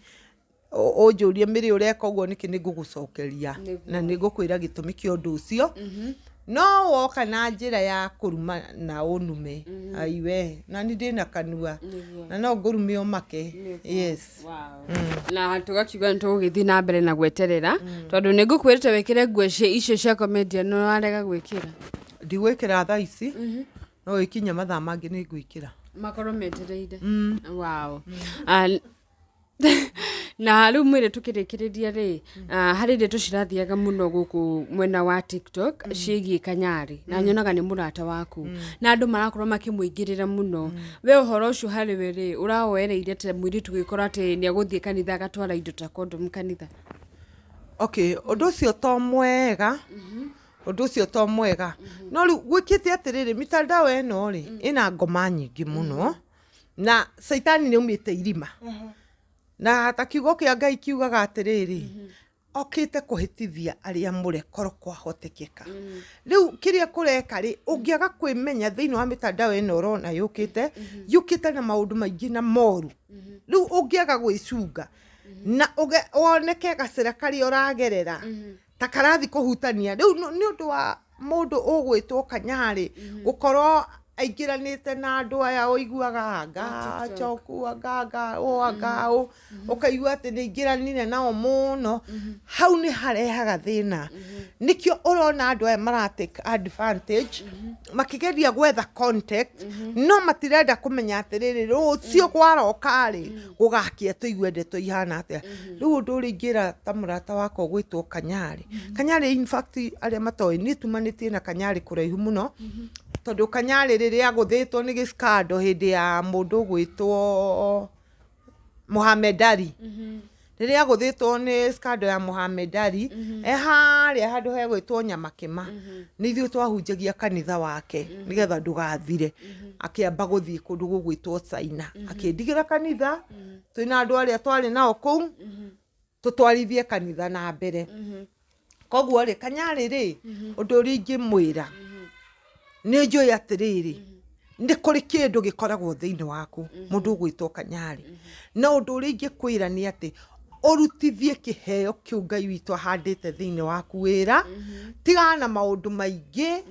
Ũnjũrie mĩrĩ ũreka ũguo nĩkĩ, nĩ ngũgũcokeria na nĩ ngũkwĩra gĩtũmi kĩa ũndũ ũcio. No woka na njĩra ya kũruma na ũnume, aiwe, na nĩ ndĩna kanua na no ngũrume ũmake. Yes. Na tũgakiuga nĩ tũgũgĩthiĩ na mbere na gweterera, tondũ nĩ ngũkwĩrĩte wĩkĩre nguo icio cia comedian, no warega gwĩkĩra. Ndigwĩkĩra thaa ici, no ĩkinya mathaa mangĩ nĩ ngwĩkĩra. Makorwo metereire. Wow. Ah, na rĩu mwĩrĩ tũkĩrĩkĩrĩria rĩ, harĩ ndeto cirathiaga mũno gũkũ mwena wa TikTok ciĩgiĩ Kanyarĩ, na nyonaga nĩ mũrata waku na andũ marakorwo makĩmũingĩrĩra mũno. We ũhoro ũcio harĩ we rĩ, ũrawoereire ta mũirĩtu gwĩkora atĩ nĩ egũthiĩ kanitha agatwara indo ta condom kanitha? Okay, ũndũ ũcio to mwega, ũndũ ũcio to mwega, no rĩu gwĩkĩte atĩrĩrĩ, mitandao ĩno rĩ ĩna ngoma nyingĩ mũno na caitani nĩ aumĩte irima, na ta kiugo kĩa Ngai kiugaga atĩrĩrĩ, okĩte kũhĩtithia arĩa mũre korwo kwahotekeka. Rĩu kĩrĩa kũreka rĩ, ũngĩaga kwĩmenya thĩinĩ wa mĩtandao ĩno ũrona yũkĩte yũkĩte na maũndũ maingĩ na moru, rĩu ũngĩaga gwĩcunga na woneke gacĩra karĩa ũragerera ta karathi kũhutania rĩu nĩ ũndũ wa mũndũ ũgwĩtwo Kanyarĩ gũkorwo aingĩranĩte na andũ aya ũiguaga anga choku anga anga ũ anga ũ, ũkaigua atĩ nĩ aingĩranire nao mũno, hau nĩ harehaga thĩna. Nĩkĩo ũrona andũ aya mara take advantage makĩgeria gwetha contact, no matirenda kũmenya atĩrĩrĩ, rũciũ kwaroka rĩ gũgakia tũigue ndeto ihana atĩa. Rĩu ũndũ ũrĩa ingĩra ta mũrata wakwa ũgwĩtwo Kanyarĩ, Kanyarĩ in fact arĩa matoĩ, niĩ tumanĩtie na Kanyarĩ kũraihu mũno, tondũ Kanyarĩ rĩrĩa agũthĩtwo nĩ gĩskando hĩndĩ ya mũndũ ũgwĩtwo Mohamed Ali, rĩrĩa agũthĩtwo nĩ scandal ya Mohamed Ali e harĩa handũ hegwĩtwo Nyamakĩma, nĩ ithuĩ twahunjagia kanitha wake nĩgetha ndũgathire. Akĩamba gũthiĩ kũndũ gũgwĩtwo China, akĩndigĩra kanitha twĩna andũ arĩa twarĩ nao kũu tũtwarithie kanitha na mbere. Koguo rĩ, Kanyarĩ rĩ, ũndũ ũrĩa ingĩmwĩra, nĩ njũĩ atĩrĩrĩ, nĩ kũrĩ kĩndũ gĩkoragwo thĩinĩ waku, mũndũ ũgwĩtwo Kanyarĩ, no ũndũ ũrĩa ingĩkwĩra nĩ atĩ ũrutithie kĩheo kĩu Ngai witũ ahandĩte thĩinĩ waku wĩra. Tigana na maũndũ maingĩ,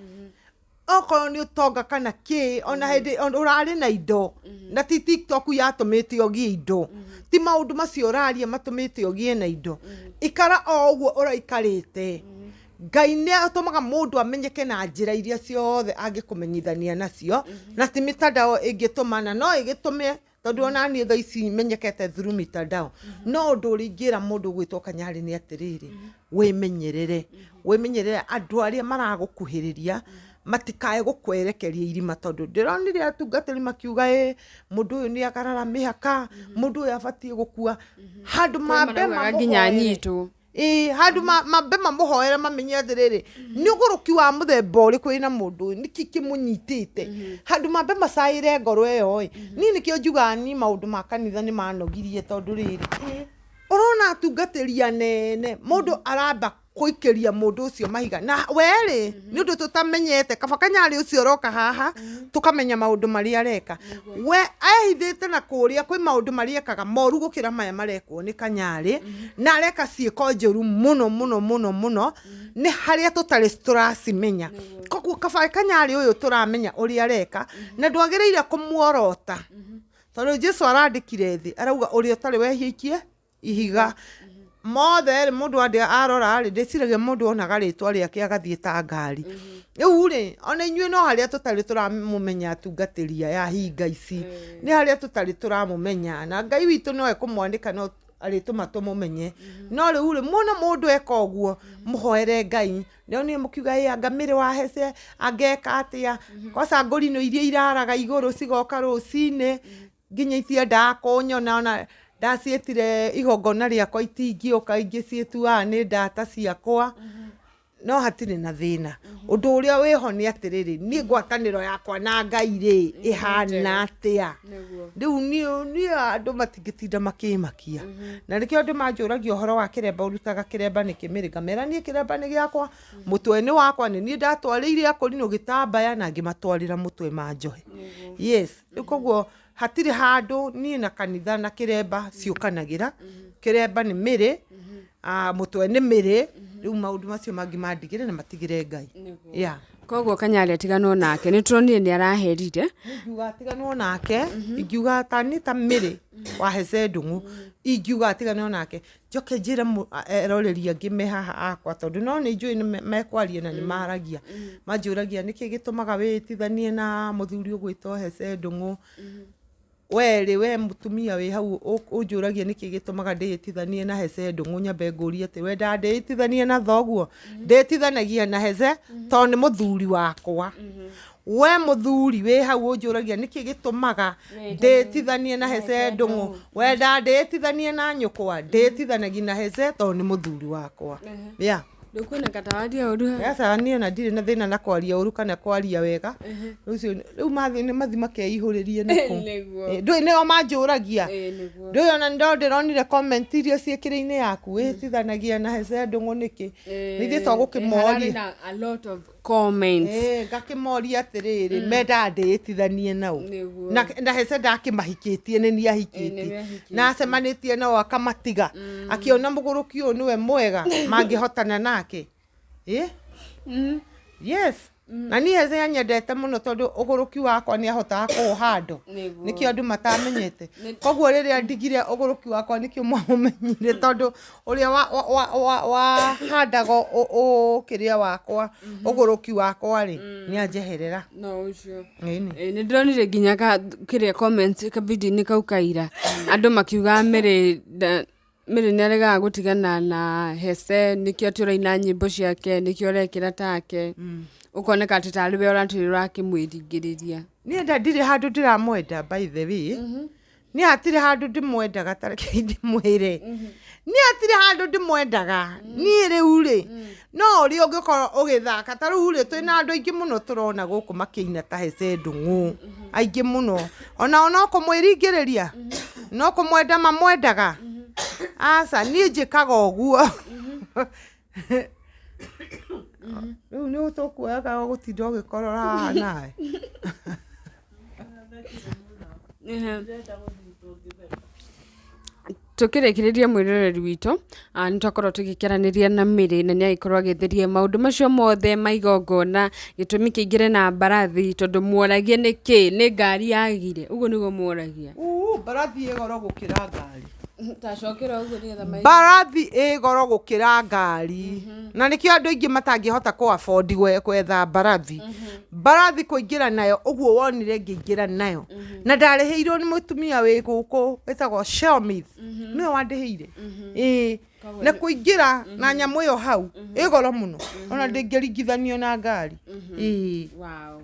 okorwo nĩ ũtonga kana kĩ, ona hĩndĩ ũrarĩ na indo na ti TikTok yatũmĩte ũgĩe indo, ti maũndũ macio ũraria matũmĩte ũgĩe na indo. Ikara o ũguo ũraikarĩte. Ngai nĩ atũmaga mũndũ amenyeke na njĩra iria ciothe angĩkũmenyithania nacio, na ti mitandao ĩngĩtũma, na no ĩgĩtũme, tondũ ona niĩ thaa ici menyekete through mitandao. No ũndũ ũrĩa ingĩra mũndũ ũgwĩtwo Kanyarĩ nĩ atĩrĩrĩ, wĩmenyerere, wĩmenyerere andũ arĩa maragũkuhĩrĩria matikae gũkwerekeria irima, tondũ ndĩronire atungatĩri makiuga ĩ mũndũ ũyũ nĩ agarara mĩhaka, mũndũ ũyũ abatiĩ gũkua handũ mambe maraugaga nginya mamũhoere. Anyitwo. Ĩĩ, handũ mambe mamũhoere mamenye atĩrĩrĩ, nĩ ũgũrũki wa mũthemba ũrĩkũ wĩna mũndũ ũyũ, nĩkĩ kĩmũnyitĩte, handũ mambe macaĩre ngoro ĩyo ĩ. Niĩ nĩkĩo njugaga niĩ maũndũ ma kanitha nĩ manogirie, tondũ rĩrĩ ũrona atungatĩri anene, mũndũ aramba kũikĩria mũndũ ũcio mahiga na werĩ nĩ ũndũ tũtamenyete. Kaba Kanyarĩ ũcio ũroka haha tũkamenya maũndũ marĩa areka, we ehithĩte na kũrĩa kwĩ maũndũ marĩa ekaga moru gũkĩra maya marekwo nĩ Kanyarĩ, na areka ciĩko njũru mũno mũno mũno mũno, nĩ harĩa tũtarĩ tũracimenya. Koguo kaba Kanyarĩ ũyũ tũramenya ũrĩa areka, na ndwagĩrĩire kũmuorota, tondũ Jesu arandĩkire thĩ arauga ũrĩa ũtarĩ wehia ikie ihiga mothe rĩ. Mũndũ andĩ arora rĩ, ndĩciragia mũndũ onaga rĩtwa rĩake agathiĩ ta ngari. Rĩu rĩ, ona inyuĩ no harĩa tũtarĩ tũramũmenya, atungatĩri aya hinga ici, nĩ harĩa tũtarĩ tũramũmenya, na Ngai witũ no ekũmwanĩka, no arĩtũma tũmũmenye. No rĩu rĩ, muona mũndũ eka ũguo, mũhoere Ngai. No niĩ mũkiuga ĩ anga mĩrĩ wa hece angeka atĩa, kwaca ngũrinũ iria iraraga igũrũ cigoka rũcinĩ nginya itiendaga kũnyona, ona ndaciĩtire igongona rĩakwa itingĩũka, ingĩ ciĩtuaga nĩ ndata ciakwa, no hatirĩ na thĩna. Ũndũ ũrĩa wĩho nĩ atĩrĩrĩ, niĩ ngwatanĩro yakwa na Ngai rĩ ĩhana atĩa? Rĩu niĩ andũ matingĩtinda makĩmakia, na nĩkĩo andũ manjũragia ũhoro wa kĩremba, ũrutaga kĩremba nĩkĩ mĩrĩ? Ngamera niĩ kĩremba nĩ gĩakwa, mũtwe nĩ wakwa, nĩ niĩ ndatwarĩire akũrinũ gĩtambaya na ngĩmatwarĩra mũtwe manjohe. Yes, rĩu koguo hatirĩ handũ niĩ na kanitha na kĩremba ciũkanagĩra. Kĩremba nĩ Mĩrĩ, mũtwe nĩ Mĩrĩ. Rĩu maũndũ macio mangĩ mandigĩre na matigĩre Ngai. Yeah. Koguo Kanyari atiganwo nake, nĩ tũronire nĩ araherire. Ingiuga atiganwo nake, ingiuga ta niĩ ta Mĩrĩ wa Hece Ndung'u, ingiuga atiganwo nake. Njoke njĩre eroreri angĩ me haha akwa, tondũ no nĩ njũĩ nĩ mekwaria na nĩ maragia. Manjũragia nĩkĩ gĩtũmaga wĩĩtithanie na mũthuri ũgwĩtwo Hece Ndung'u. We rĩ, we mũtumia wĩ hau ũnjũragia nĩkĩ gĩtũmaga ndĩĩtithanie na Hece Ndung'u, nyambe ngũrie atĩ wendaga ndĩĩtithanie na thoguo? Ndĩĩtithanagia na Hece tondũ nĩ mũthuri wakwa. We mũthuri wĩ hau ũnjũragia nĩkĩ gĩtũmaga ndĩĩtithanie na Hece Ndung'u, wendaga ndĩĩtithanie na nyũkwa? Ndĩĩtithanagia na Hece tondũ nĩ mũthuri wakwa. Yeah. Ndũkuoneka ta waria ũru haha? Aca, niĩ ona ndirĩ na thĩna na kwaria ũru kana kwaria wega. Rĩu rĩu mathiĩ nĩ mathi makeihũrĩrie nĩkũ. Nĩguo. Ndũĩ nĩo manjũragia. Ĩĩ, nĩguo. Ndũĩ ona ndo ndĩronire comment iria ciĩkĩrĩ-inĩ yaku, wĩtithanagia na Hece Ndung'u nĩkĩ? Nĩ ithuĩ to Hararĩ gũkĩmoria. na a lot of comments. Ngakĩmoria atĩrĩrĩ, mendaga ndĩĩtithanie nao. Nĩguo. Na Hece ndakĩmahikĩtie, nĩ niĩ ahikĩtie. Nĩwe ahikĩtie. Na acemanĩtie nao akamatiga. Akĩona mũgũrũki ũyũ nĩwe mwega mangĩhotana nake. Yes. Na niĩ Hece anyendete mũno tondũ ũgũrũki wakwa nĩ ahotaga kũũhandle. Nĩguo. Nĩkĩo andũ matamenyete. Koguo rĩrĩa ndigire ũgũrũki wakwa nĩkĩo mwaũmenyire, tondũ ũrĩa wahandaga kĩrĩa wakwa, ũgũrũki wakwa rĩ, nĩ anjeherera. No ũcio. Ĩni. Nĩ ndĩronire nginya kĩrĩa comments ka video-inĩ kau kaira, andũ makiuga Mĩrĩ Mĩrĩ nĩ aregaga gũtigana na Hece, nĩkĩo atĩ ũraina nyĩmbo ciake, nĩkĩo ũrekĩra take. Ũkoneka atĩ tarĩ we ũratũrĩ ũrakĩmwĩringĩrĩria. Niĩ nda ndirĩ handũ ndĩramwenda, by the way. Niĩ hatirĩ handũ ndĩmwendaga, ta reke ndĩmwĩre. Niĩ hatirĩ handũ ndĩmwendaga. Niĩ rĩu rĩ, no ũrĩa ũngĩkorwo ũgĩthaka, ta rĩu rĩ, twĩna andũ aingĩ mũno tũrona gũkũ makĩina ta Hece Ndung'u. Aingĩ mũno. Onao no kũmwĩringĩrĩria, no kũmwenda mamwendaga. Aca, niĩ njĩkaga ũguo. Rĩu nĩ tũkuoyaga gũtinda ũgĩkorora haha nawe. Tũkĩrĩkĩrĩria mwĩroreri witũ, nĩ twakorwo tũgĩkĩaranĩria na Mĩrĩ na nĩ agĩkorwo agĩtheria maũndũ macio mothe ma igongona, gĩtũmi kĩingĩre na mbarathi, tondũ mworagia nĩkĩ, nĩ ngari yagire, ũguo nĩguo mworagia. Mbarathi ĩ goro gũkĩra ngari. Tacokera ũguo nĩgetha maigue. Mbarathi ĩ goro gũkĩra ngari. Na nĩkĩo andũ aingĩ matangĩhota kũ afford gwetha mbarathi. Mbarathi kũingĩra nayo ũguo wonire ngĩingĩra nayo. Na ndarĩhĩirwo nĩ mũtumia wĩ gũkũ wĩtagwo Shelmith. Nĩwe wandĩhĩire. Ĩĩ. Na kũingĩra na nyamũ ĩyo hau ĩ goro mũno. Ona ndĩngĩringithanio na ngari. Ĩĩ. Wow.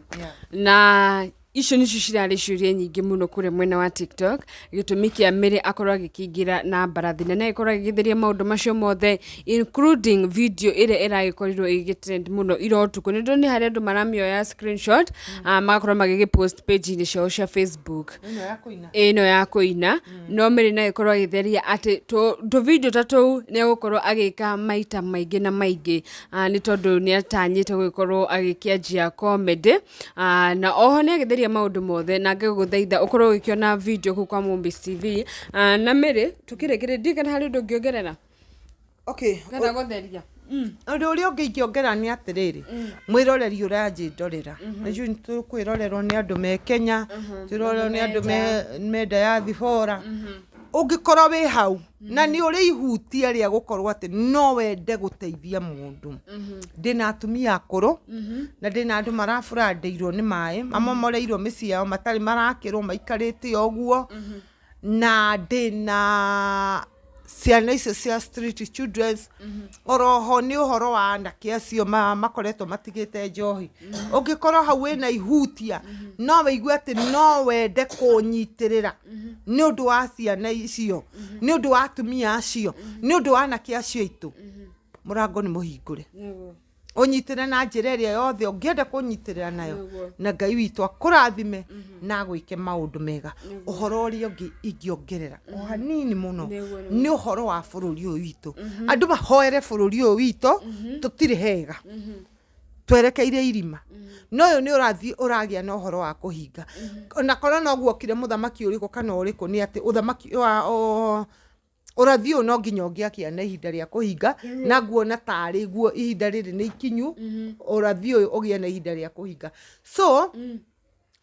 Na icio nicio cirarĩ ciũria nyingĩ mũno kũrĩa mwena wa TikTok, gĩtũmi kĩa Mĩrĩ akorwo agĩkĩingĩra na mbarathi, na nĩ agĩkorwo agĩgĩtheria maũndũ macio mothe, including video ĩrĩa ĩragĩkorirwo ĩgĩtrend mũno ira ũtukũ. Nĩ ndonire harĩa andũ maramĩoya screenshot, magakorwo magĩgĩpost page-inĩ ciao cia Facebook. Ĩno ya kũina. Ĩno ya kũina. No Mĩrĩ no ĩkorwo agĩtheria atĩ tũ video ta tũu nĩ egũkorwo agĩka maita maingĩ na maingĩ, nĩ tondũ nĩ atanyĩte gũgĩkorwo agĩkĩanjia comedy, na oho nĩ agĩtheria maũndũ mothe, na ngĩgũthaitha ũkorwo ũgĩkĩona video kũu kwa Mũmbis TV. Na Mĩrĩ, tũkĩrĩkĩrĩria, ndiũĩ kana harĩ ũndũ ũngĩongerera? Okay. Kana gũtheria. Ũndũ ũrĩa ũngĩ ingĩongerera nĩ atĩrĩrĩ, mwĩroreri ũranjĩndorera, nĩnjũĩ tũkwĩrorerwo nĩ andũ me Kenya, twĩrorerwo nĩ andũ me diaspora. Ũngĩkorwo wĩ hau na nĩ ũrĩ ihutia rĩa gũkorwo atĩ no wende gũteithia mũndũ, ndĩna atumia akũrũ na ndĩna andũ maraburandĩirwo nĩ maĩ, mamomoreirwo mĩciĩ yao, matarĩ marakĩrwo, maikarĩte o ũguo, na ndĩna ciana icio cia street children. Oroho nĩ ũhoro wa anake acio makoretwo matigĩte njohi. Ũngĩkorwo hau wĩna ihutia, no wĩigue atĩ no wende kũnyitĩrĩra nĩ ũndũ wa ciana icio, nĩ ũndũ wa atumia acio, nĩ ũndũ wa anake acio aitũ, mũrango nĩ mũhingũre. Ũnyitĩre na njĩra ĩrĩa yothe ũngĩenda kũnyitĩrĩra nayo, na Ngai witũ akũrathime na agwĩke maũndũ mega. Ũhoro ũrĩa ũngĩ ingĩongerera o hanini mũno nĩ ũhoro wa bũrũri ũyũ witũ. Andũ mahoere bũrũri ũyũ witũ, tũtirĩ hega, twerekeire irima, no ũyũ nĩ ũrathiĩ ũragĩa na ũhoro wa kũhinga. Ona korwo no guokire mũthamaki ũrĩkũ kana ũrĩkũ, nĩ atĩ ũthamaki wa Ũrathi ũyũ no nginya ũngĩakĩa na ihinda rĩa kũhinga, na nguona tarĩ guo ihinda rĩrĩ nĩ ikinyu ũrathi ũyũ ũgĩe na ihinda rĩa kũhinga. So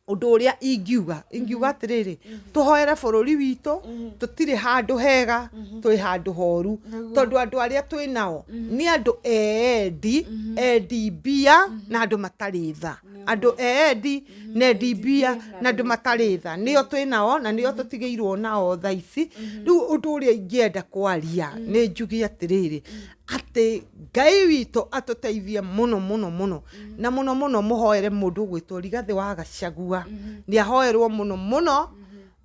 ũndũ ũrĩa ingiuga atĩrĩrĩ, tũhoere bũrũri witũ, tũtirĩ handũ hega, twĩ handũ horu, tondũ andũ arĩa twĩ nao nĩ andũ eendi, endi mbia na andũ matarĩ tha. Andũ eendi na endi mbia na andũ matarĩ tha nĩo twĩ nao na nĩo tũtigĩirwo nao thaa ici. Rĩu ũndũ ũrĩa ingĩenda kwaria nĩ njuge atĩrĩrĩ, atĩ Ngai witũ atũteithie mũno mũno mũno, na mũno mũno mũhoere mũndũ ũgwĩtwo Rigathĩ wa Gachagua. Nĩ ahoerwo mũno mũno,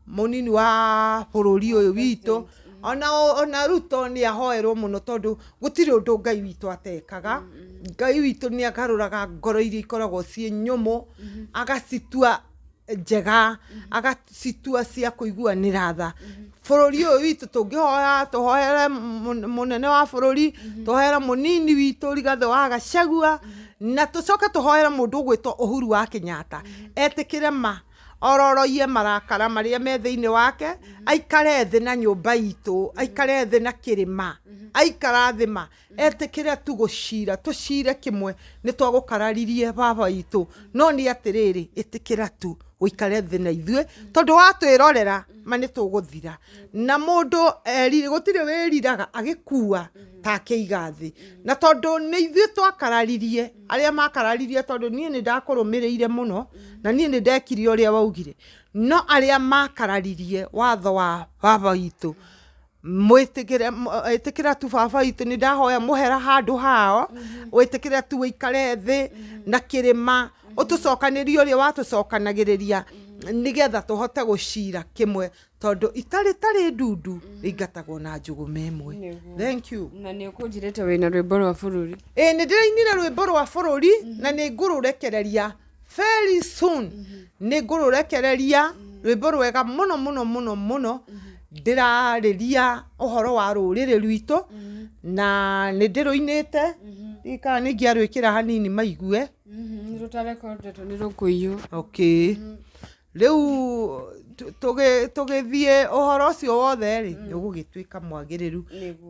mũnini wa bũrũri ũyũ witũ. Ona Ruto nĩ ahoerwo mũno, tondũ gũtirĩ ũndũ Ngai witũ atekaga. Ngai witũ nĩ agarũraga ngoro iria ikoragwo ciĩ nyũmũ, agacitua njega, agacitua cia kũiguanĩra tha. Bũrũri ũyũ witũ tũngĩhoya, tũhoere mũnene wa bũrũri, tũhoere mũnini witũ Rigathĩ wa Gachagua, na tũcoke tũhoere mũndũ ũgwĩtwo Uhuru wa Kenyatta, etĩkĩre ma ororoie marakara marĩa me thĩinĩ wake, aikare thĩ na nyũmba itũ, aikare thĩ na kĩrĩma, aikara thĩ ma etĩkĩre tu gũcira, tũcire kĩmwe nĩ twagũkararirie baba witũ, no nĩ atĩrĩrĩ, ĩtĩkĩra tu ũikare thĩ na ithuĩ, tondũ watwĩrorera ma nĩ tũgũthira. Na mũndũ gũtirĩ wĩriraga agĩkua ta akĩiga thĩ, na tondũ nĩ ithuĩ twakararirie, arĩa makararirie, tondũ niĩ nĩ ndakũrũmĩrĩire mũno na niĩ nĩ ndekire ũrĩa waugire, no arĩa makararirie watho wa baba witũ, mwĩtĩkĩre, ĩtĩkĩra tu baba witũ, nĩ ndahoya mũhera handũ hao, wĩtĩkĩre tu ũikare thĩ na kĩrĩma, ũtũcokanĩrie ũrĩa watũcokanagĩrĩria, nĩgetha tũhote gũcira kĩmwe, tondũ itarĩ tarĩ ndundu rĩingatagwo na njũgũma ĩmwe. Thank you. Na nĩ ũkũnjĩrĩte wĩna rwĩmbo rwa bũrũri. Ĩĩ, nĩ ndĩrainire rwĩmbo rwa bũrũri na nĩ ngũrũrekereria very soon. Nĩ ngũrũrekereria rwĩmbo rwega mũno mũno mũno mũno, ndĩrarĩria ũhoro wa rũrĩrĩ rwitũ, na nĩ ndĩrũinĩte, kana nĩ ingĩarwĩkĩra hanini maigue. Nĩ rũtarekondetwo nĩ rũkũiywo. Okay, rĩu tũgĩthiĩ ũhoro ũcio wothe rĩ, nĩ ũgũgĩtuĩka mwagĩrĩru,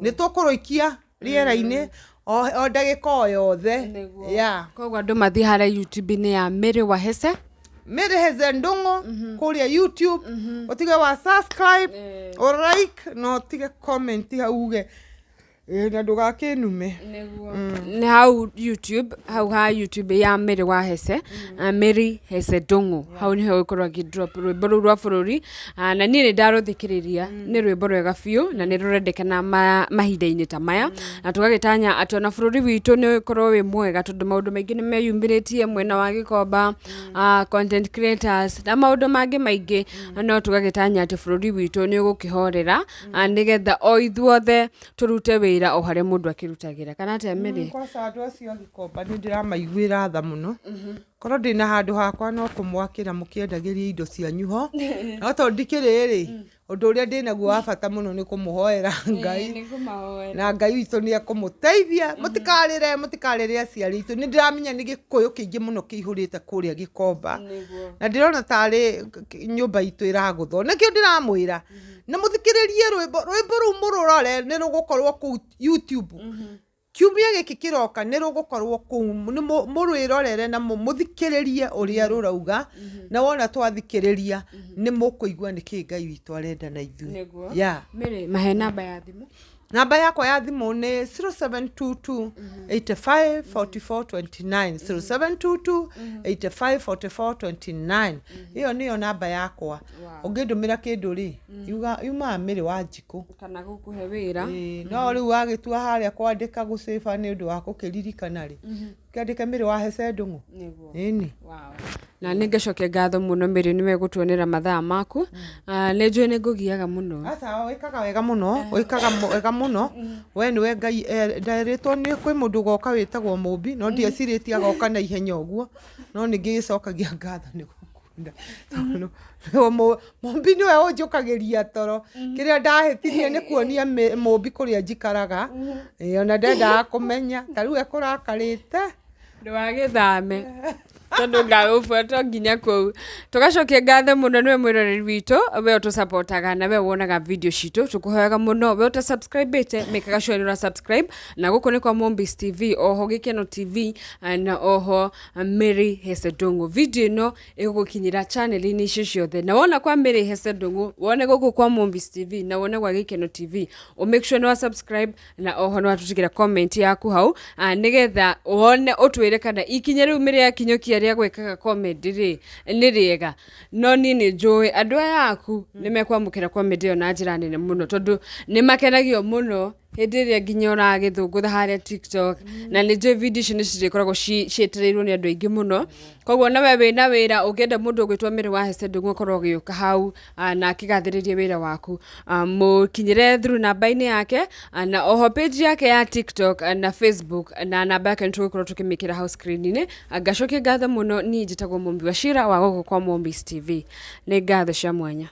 nĩ tũkũrũikia rĩera-inĩ o ndagĩka o yothe. Yeah. Koguo andũ mathiĩ harĩa YouTube-inĩ ya Mary Wahece, Mary Heze Ndung'u kũrĩa YouTube, ũtige wa subscribe, ũ like na ũtige comment hau uge ĩ, na ndũgakĩnume. Nĩ hau YouTube, hau ha YouTube ya Mary Wahece, Mary Heze Ndung'u, hau nĩho ũgũkorwo agĩ drop rwĩmbo rũu rwa bũrũri. Na niĩ nĩ ndarũthikĩrĩria, nĩ rwĩmbo rwega biũ na nĩ rũrendekana mahinda-inĩ ta maya, na tũgagĩtanya atĩ ona bũrũri witũ nĩ ũkorwo wĩ mwega, tondũ maũndũ maingĩ nĩ meyumĩrĩtie mwena wa Gĩkomba, content creators na maũndũ mangĩ maingĩ, no tũgagĩtanya atĩ bũrũri witũ nĩ ũgũkĩhorera, nĩgetha o ithuothe tũrute wĩra o harĩa mũndũ akĩrutagĩra, kana atĩa, Mary? Kwaca andũ acio a Gĩkomba nĩ ndĩramaiguĩra tha mũno. Korwo ndĩna handũ hakwa no kũmwakĩra mũkĩendagĩria indo cianyu ho, no tondũ ndikĩrĩ rĩ, ũndũ ũrĩa ndĩnaguo wa bata mũno nĩ kũmũhoera Ngai, na Ngai witũ nĩ ekũmũteithia. Mũtikarĩre, mũtikarĩre aciari aitũ. Nĩ ndĩramenya nĩ gĩkũyũ kĩingĩ mũno kĩihũrĩte kũrĩa Gĩkomba, na ndĩrona tarĩ nyũmba itũ ĩragũthwo, nĩkĩo ndĩramwĩra na mũthikĩrĩrie rwĩmbo, rwĩmbo rũu mũrũrore, nĩ rũgũkorwo kũu YouTube kiumia gĩkĩ kĩroka, nĩ rũgũkorwo kũu, nĩ mũrwĩrorere na mũthikĩrĩrie ũrĩa rũrauga, na wona twathikĩrĩria nĩ mũkũigua nĩkĩ Ngai witũ arenda na ithuĩ. Yeah. Mary, mahe namba ya thimũ. Namba yakwa ya thimũ nĩ 0722 85 44 29, 0722 85 44 29, ĩyo nĩyo namba yakwa. Ũngĩndũmĩra kĩndũ rĩ, yumaga Mĩrĩ wa Njikũ. Kana gũkũhe wĩra. Ĩĩ, no rĩu wagĩtua harĩa kwandĩka gũcĩba nĩ ũndũ wa gũkĩririkana rĩ, kĩandĩke Mĩrĩ wa Hece Ndung'u. Ĩni. Wow. Na nĩ ngacokia ngatho mũno, Mary, nĩwe gũtuonera mathaa maku. Nĩ njũĩ nĩ ngũgiaga mũno. Aca, wĩkaga wega mũno, wĩkaga wega mũno. We nĩwe Ngai nderĩtwo nĩ kwĩ mũndũ ũgoka wĩtagwo Mũmbi, no ndiecirĩtie agoka na ihenya ũguo, no nĩ ngĩgĩcokagia ngatho nĩ gũkunda, tondũ Mũmbi nĩwe ũnjũkagĩria toro. Kĩrĩa ndahĩtirie nĩ kuonia Mũmbi kũrĩa njikaraga. Ĩĩ, ona ndendaga kũmenya ta rĩu ekũrakarĩte. Ndũgagĩthame. Tondũ ngagũbuata nginya kũu. Tũgacokia ngatho mũno nĩwe mwĩroreri witũ, we ũtũsapotaga na we wonaga video citũ. Tũkũhoyaga mũno we ũta subscribe-ĩte, mĩkaga sure nĩ ũra subscribe. Na gũkũ nĩ kwa Mombis TV, oho Gĩkeno TV, na oho Mary Hesse Ndung'u. Video ĩno ĩgũgũkinyĩra channel-inĩ icio ciothe. Na wona kwa Mary Hesse Ndung'u, wone gũkũ kwa Mombis TV, na wone gwa Gĩkeno TV. Ũ make sure nĩ wa subscribe na oho nĩ watũtigĩra comment yaku hau, nĩgetha wone ũtwĩre kana ikinya rĩu Mary akinyũkia rĩa gwĩkaga comedy rĩ nĩ rĩega. No niĩ nĩ njũĩ andũ aya aku nĩ mekwamũkĩra comedy ĩyo na njĩra nene mũno, tondũ nĩ makenagio mũno hĩndĩ ĩrĩa nginya ũragĩthũngũtha harĩa TikTok, na nĩ njũĩ video icio nĩ cirĩkoragwo cietereirwo nĩ andũ aingĩ mũno. Koguo nawe wĩna wĩra ũngĩenda mũndũ ũgwĩtwo Mary wa Hesse Ndung'u akorwo agĩũka hau, na akĩgathĩrĩria wĩra waku, mũkinyĩre through namba-inĩ yake, na oho page yake ya TikTok na Facebook, na namba yake nĩ tũgũkorwo tũkĩmĩkĩra hau screen-inĩ. Ngacokia ngatho mũno. Niĩ njĩtagwo Mũmbi wa Cira wa gũkũ kwa Mombis TV. Nĩ ngatho cia mwanya.